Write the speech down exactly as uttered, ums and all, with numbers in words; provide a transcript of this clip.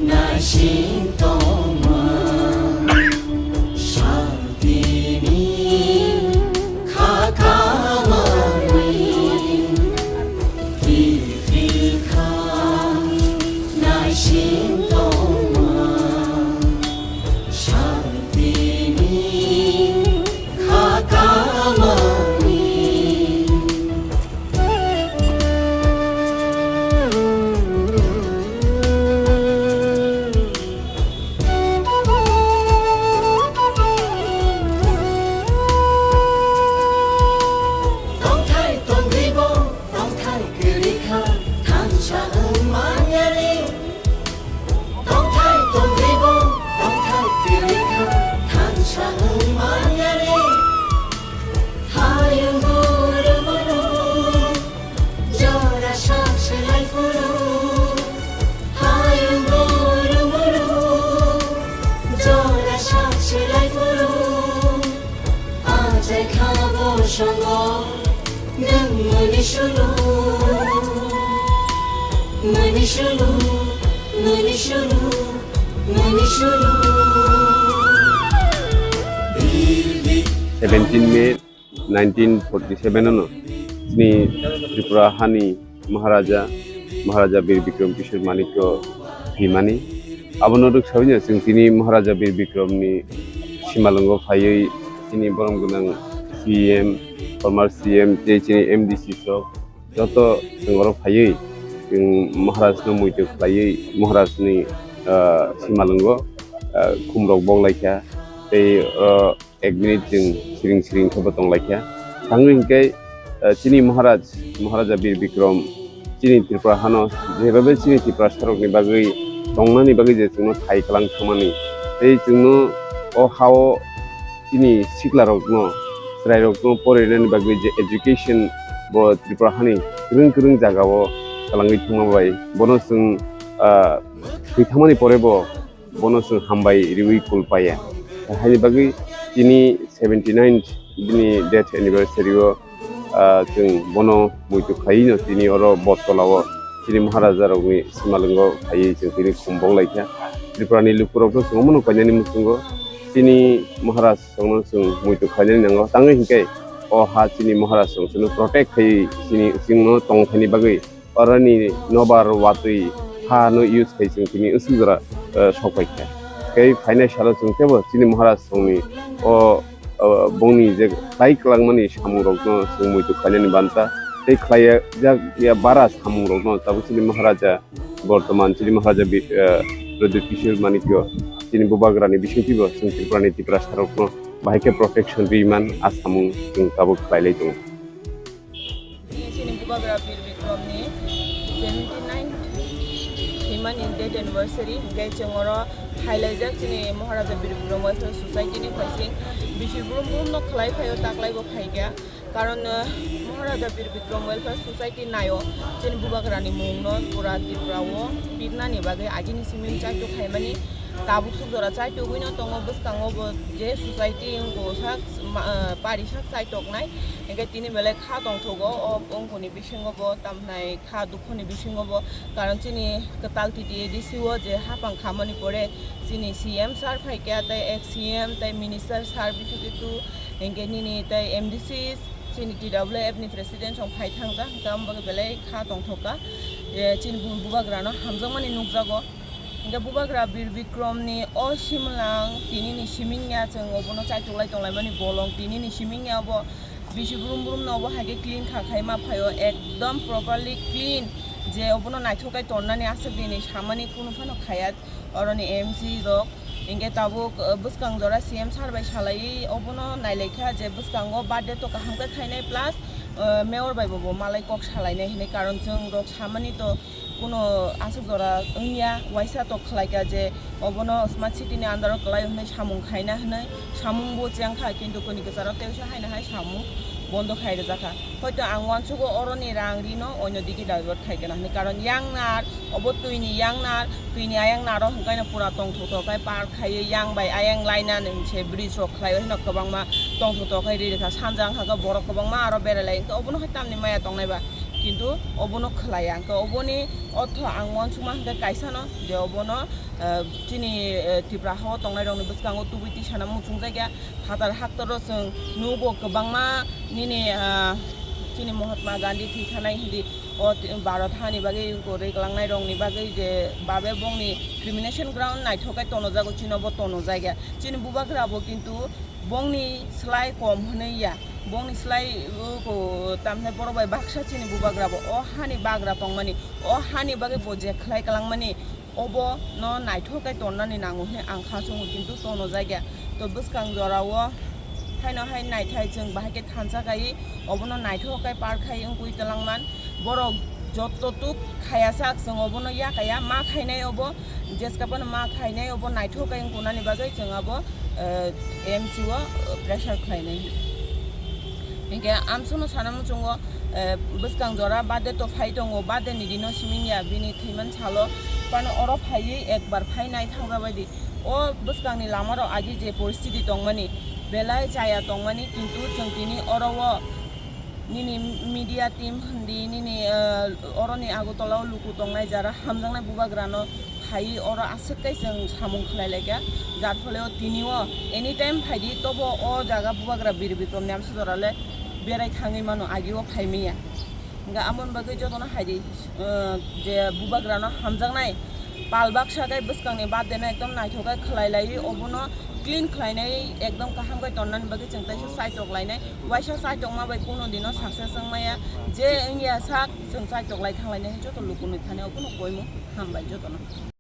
Naising tongma santini kha kamani kiphilkha. Naising tongma santini kha kamani. Tongthai tongribo, tongthai kwrwi kha, thansa wng manyani. Tongthai tongribo, tongthai kwrwi kha, thansa wng manyani. Hayung guru munu, jora sak selai phuru. Hayung guru munu, jora sak selai phuru. Achai kha bo songo, nwng muni sulu, muni sulu, muni sulu, muni sulu. Seventeen May nineteen forty-seven ano chini Tripura hani Maharaja, Maharaja Bir Bikram Kishore Manikya thwimani. Abono rwksawi no chwng tini Maharaja Bir Bikram ni simalwngo phaiwi chini borom gwnang C M, former C M tei chini M D C sok joto chwng oro phaiwi chwng Maharaj no muitu khlaiwi Maharaj ni, ah, simalwngo, ah, khumrok bok laikha tei, ah, ek minute chwng siring siring khe bo tong laikha. Tangwi hinkhe, eh, chini Maharaj, Maharaja Bir Bikram, chini Tripura hano, jeba be chini Tiprasarokni bagwi tongnani bagwi je chwngno thai kwlang thangmani, tei chwngno o hao chini siklarokno, chwrairokno porinani bagwi je education bo Tripura hani kwrwng kwrwng jagao kwlangwi thangma bai, bono chwng, ah, thwi thangmani pore bo bono chwng hambai riwi kul paiya. Haini bagwi tini seventy nine bini death anniversary o, ah, chwng bono muitu khlaiwi no tini oro Bottola o chini Maharaja rokni simalwngo phaiwi chwng tini khum bok laikha. Tripura ni lukurok no chwng omono painani muchungo chini Maharaj rokno chwng muitu khlainani nango. Tangwi hinkhe o ha chini Maharaj rok chwngno protect khaiwi chini chwngno tongthani bagwi oroni nobar watwi ha no use khai chwng tini usuk jora, eh, sok pai kha. Tei phainai salo chwng tebo chini Maharaj songni o, o bongni je khlai kwlangmani samung rokno chwng muitu khlainani banta tei khlai jak ya bara samung rokno tabuk chini Maharaja bortoman chini Maharaja bi-, eh, Pradyut Kishore Manikya chini bubagrani bisingtwibo chwng Tripurani Tiprasa rokno bahai khe protection rwi man a samung chwng tabuk khlai lai tongo. Chini bubagra Bir Bikramni seventy nine himani death anniversary, hinkhe chwng oro phailaijak chini Maharaja Bir Bikram Welfare Society ni phaising bisi brum brum no khlai phaio, taklai bo phaikha. Karon, eh, Maharaja Bir Bikram Welfare Society naio chini bubagrani mungno pura Tripura o pirnani bagwi agini simi chaitok khaimani, tabuk suk jora chaitogwi no tongo, bwskango bo je society wngkha sak ma-, eh, pari sak chaitoknai, hinkhe tini belai kha tongthogo o wngkuni bisingo bo tamhnai kha dukhoni bisingo bo, karon chini kwtal T T A D C o je hapang khamani pore chini C M sir phaikha tei ex C M tei minister sir bisu kitu hinkhe nini tei M D C chini T W F ni president song phai thangjak, hinkhe omo bagwi belai kha tongthokha je chini bu-, bubagrano hamjakmani nukjago. Hinkhe bubagra Bir Bikramni o simlang tinini simingya chwng obono chaitoklai tonglaimani bolong tinini simingya obo bisi brum brum no obo hai khe clean kha khai ma phaio, ekdom properly clean je obono naithok kai tonnani aswk nini samani kunu phano khaya oroni M C rok. Hinkhe tabuk, uh, bwskang jora C M sir bai salaiwi obono nailaikha je bwskango birthday to kaham khe khainai plus, uh, mayor bai bo, bo malai kok salainai hinwi, karon chwng rok samani to kuno aswk jora wngya, waisa tok khlaikha je obono smart city ni under o kwlai hwnwi samung khaina hwnwi, samung bo chengkha kintu kuni kwcharo tei wngsa haino hai samung bondo khai rijak kha. Hoito ang uansugo oroni rang rino oino digi divert khai kana hinwi, karon yang nar, obo twini yang nar, twini ayang naro hwnkhai no pura tongthok thok khai par khaiwi yang bai ayang laina se bridge rok khlaiwi hino kwbangma tongthok thok khai ri rikha. Sanja wngkha khe borok kwbangma aro berai lai, hwnkhe obono hai tamni maya tongnai ba, kintu obono khlaiya. Hwnkhe oboni ortho ang uansukma hwnkhe kaisa no je obono, eh, chini, eh, Tripura hao tongnai rokni bwskango tubui tisana muchungjak ya. Phatar haktoro chwng nugo kwbangma nini, ah, chini Mahatma Gandhi thwi thanai hindi o ti-, Bharat hani bagwi kwrwi kwlangnai rokni bagwi je babe bongni cremation ground naithok khe tonojago, chino bo tonojak ya. Chini bubagra bo kintu bongni slai kom hwnwi ya, bongni slai, uh, ko-, tamhinai borok bai baksa chini bubagra bo o hani bagra tongmani, o hani bagwi bo je khlai kwlangmani, obo no naithok khe tonnani nango hwnwi ang kha chungo, kintu tono jagya. To bwskang jorao haino hai naithai chwng bahai khe thansa kai, obono naithok khe par khai wngwi twlangman. Borok joto tuk khaya sak chwng obono ya kaya ma khainai obo, jeska phano ma khainai obo naithok khe wngkunani bagwi chwng abo, eh, M C o, eh, pressure khlainai. Hinkhe amsono sana muchungo, eh, bwskang jora birthday to phai tongo, birthday ni dino siming ya bini thwiman salo, phano oro phaiwi ekbar phai nai thangjabai di. O bwskangni lamarok agi je poristiti tongmani, belai chaya tongmani, kintu chwng tini oro o nini media team hindi, nini, eh, oroni Agartala o luku tongnai jara hamjaknai bubagrano phaiwi oro aswk kai chwng samung khlai laikha, jar phole o tini o anytime phaidi tobo o jaga bubagra Bir Bikram ni amsa jora le berai thangwi mano, agi o phai manya. Hingkhe amoni bagwi jotono hai di, eh, je bubagrano hamjaknai pal baksa khe bwskangni birthday no ekdom naithok khe khlai laiwi, obono clean khlainai, ekdom kaham khe tonnani bagwi chwng teisa saitok lainai. Waisa saitokma bai kuno dino success wngmaya, je wngya sak chwng saitok lai thang lainai joto lukunwi thani obono koimung hambai jotono.